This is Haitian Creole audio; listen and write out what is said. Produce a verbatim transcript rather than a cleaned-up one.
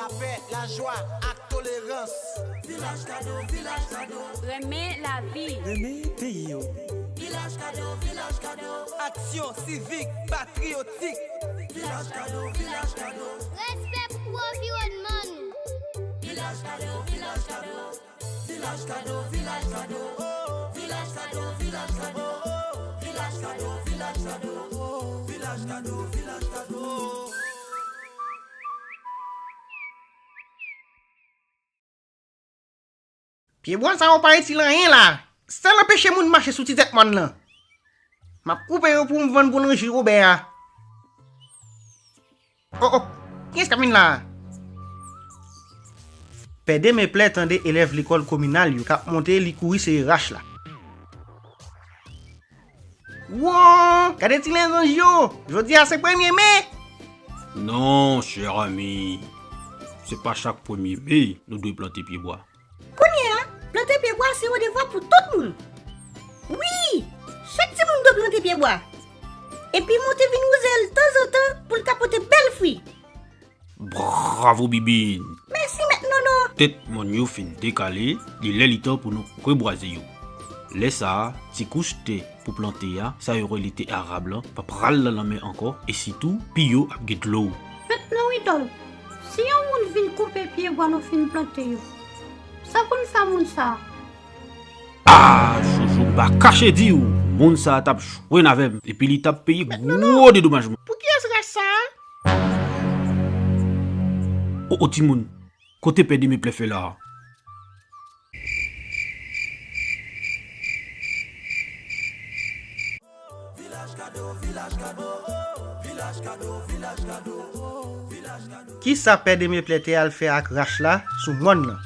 Lapè, lajwa ak tolerans. Vilaj Kado, Vilaj Kado. Renmen lavi. Renmen peyi w. Vilaj Kado, Vilaj Kado. Aksyon sivik, patriyotik. Vilaj Kado, Vilaj Kado. Respè pou anviwònman nou. Vilaj Kado, Vilaj Kado. Vilaj Kado, Vilaj Kado. Vilaj Kado, Vilaj Kado. Vilaj Kado, Vilaj Kado. Vilaj Kado, Vilaj Kado. Pyebwa sa yo pa itil anyen la. Sèl anpeche moun mache sou ti tèt mòn lan. M ap koupe yo pou m vann pou nan ji Wobè a. Oh, oh, kiyès k ap vin la a? Pè Demeplè tande elèv lekòl kominal yo k ap monte, li kouri sere rach la. Wo! Gade ti lenzanj yo! Jodi a se premye me! Non, chè ami, se pa chak premye me nou dwe plante pyebwa. Kounye a, plante pyebwa se yon devwa pou tout moun. Wi, chak timoun dwe plante pyebwa. Epi monte vin wouze l tanzantan pou l ka pote bèl fwi. Bravo, Bibin! Mèsi, Mèt Nono! Tèt mòn yo fin dekale, li lè li tan pou nou rebwaze yo. Lè sa a, ti kouch tè pou plante a, sa yo rele tè arab lan, p ap pral nan lanmè ankò, e sitou, pi yo ap gen dlo. Mèt Nono, si yon moun vin koupe pyebwa nou fin plante yo, sa pou n fè moun sa a? Ah, Jojo, m pa kache di w, moun sa a t ap jwenn avè m, epi li t ap peye gwo dedomajman. Pou kiyès rach sa a? O, o, timoun, kote pè Demeplè fè la a? Kisa pè Demeplè te al fè ak rach la sou mòn nan?